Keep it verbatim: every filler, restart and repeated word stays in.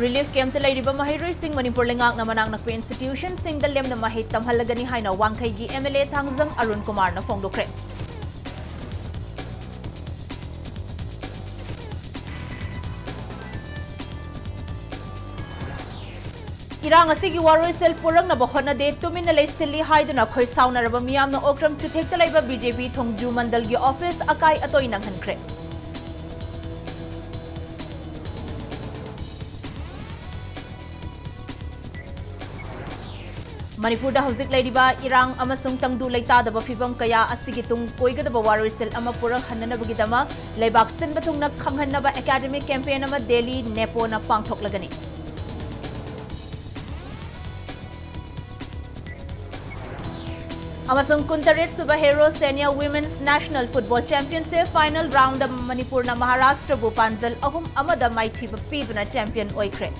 Relief campꯇ ꯂꯩꯔꯤꯕ ꯃꯍꯩꯔꯣꯏꯁꯤꯡ ꯃꯅꯤꯄꯨꯔ ꯂꯩꯉꯥꯛꯅ ꯃꯅꯥꯛ ꯅꯛꯄ institutionꯁꯤꯡꯗ ꯂꯦꯝꯅ ꯃꯍꯩ ꯇꯝꯍꯜꯂꯒꯅꯤ ꯍꯥꯏꯅ ꯋꯥꯡꯈꯩꯒꯤ MLA ꯊꯥꯡꯖꯝ ꯑꯔꯨꯟ ꯀꯨꯃꯥꯔꯅ ꯐꯣꯡꯗꯣꯛꯈ꯭ꯔꯦ꯫ ꯏꯔꯥꯡ ꯑꯁꯤꯒꯤ ꯋꯥꯔꯣꯏꯁꯤꯜ ꯄꯨꯔꯛꯅꯕ ꯍꯣꯠꯅꯗꯦ, ꯇꯨꯃꯤꯟꯅ ꯂꯩꯁꯤꯜꯂꯤ ꯍꯥꯏꯗꯨꯅ ꯈꯣꯏ ꯁꯥꯎꯅꯔꯕ ꯃꯤꯌꯥꯝꯅ ꯑꯣꯀ꯭ꯔꯝ ꯆꯨꯊꯦꯛꯇ ꯂꯩꯕ BJP ꯊꯣꯡꯖꯨ ꯃꯟꯗꯜꯒꯤ office ꯑꯀꯥꯏ ꯑꯇꯣꯏ ꯅꯪꯍꯟꯈ꯭ꯔꯦ꯫ ꯃꯅꯤꯄꯨꯔꯗ ꯍꯧꯖꯤꯛ ꯂꯩꯔꯤꯕ ꯏꯔꯥꯡ ꯑꯃꯁꯨꯡ ꯇꯪꯗꯨ ꯂꯩꯇꯥꯗꯕ ꯐꯤꯚꯝ ꯀꯌꯥ ꯑꯁꯤꯒꯤ ꯇꯨꯡ ꯀꯣꯏꯒꯗꯕ ꯋꯥꯔꯣꯏꯁꯤꯜ ꯑꯃ ꯄꯨꯔꯛꯍꯟꯅꯅꯕꯒꯤꯗꯃꯛ ꯂꯩꯕꯥꯛ ꯁꯤꯟꯕ ꯊꯨꯡꯅ ꯈꯪꯍꯟꯅꯕ academic campaign ꯑꯃ ꯗꯦꯜꯂꯤ ꯅꯦꯄꯣꯅ ꯄꯥꯡꯊꯣꯛꯂꯒꯅꯤ꯫ ꯑꯃꯁꯨꯡ ꯀꯨꯟꯇꯔꯦꯠ ꯁꯨꯕ Hero Senior Women's National Football Championship final round ꯗ ꯃꯅꯤꯄꯨꯔꯅ ꯃꯍꯥꯔꯥꯁꯇ꯭ꯔꯕꯨ ꯄꯥꯟꯖꯜ ꯑꯍꯨꯝ ꯑꯃꯗ ꯃꯥꯏꯊꯤꯕ ꯄꯤꯗꯨꯅ champion ꯑꯣꯏꯈ꯭ꯔꯦ꯫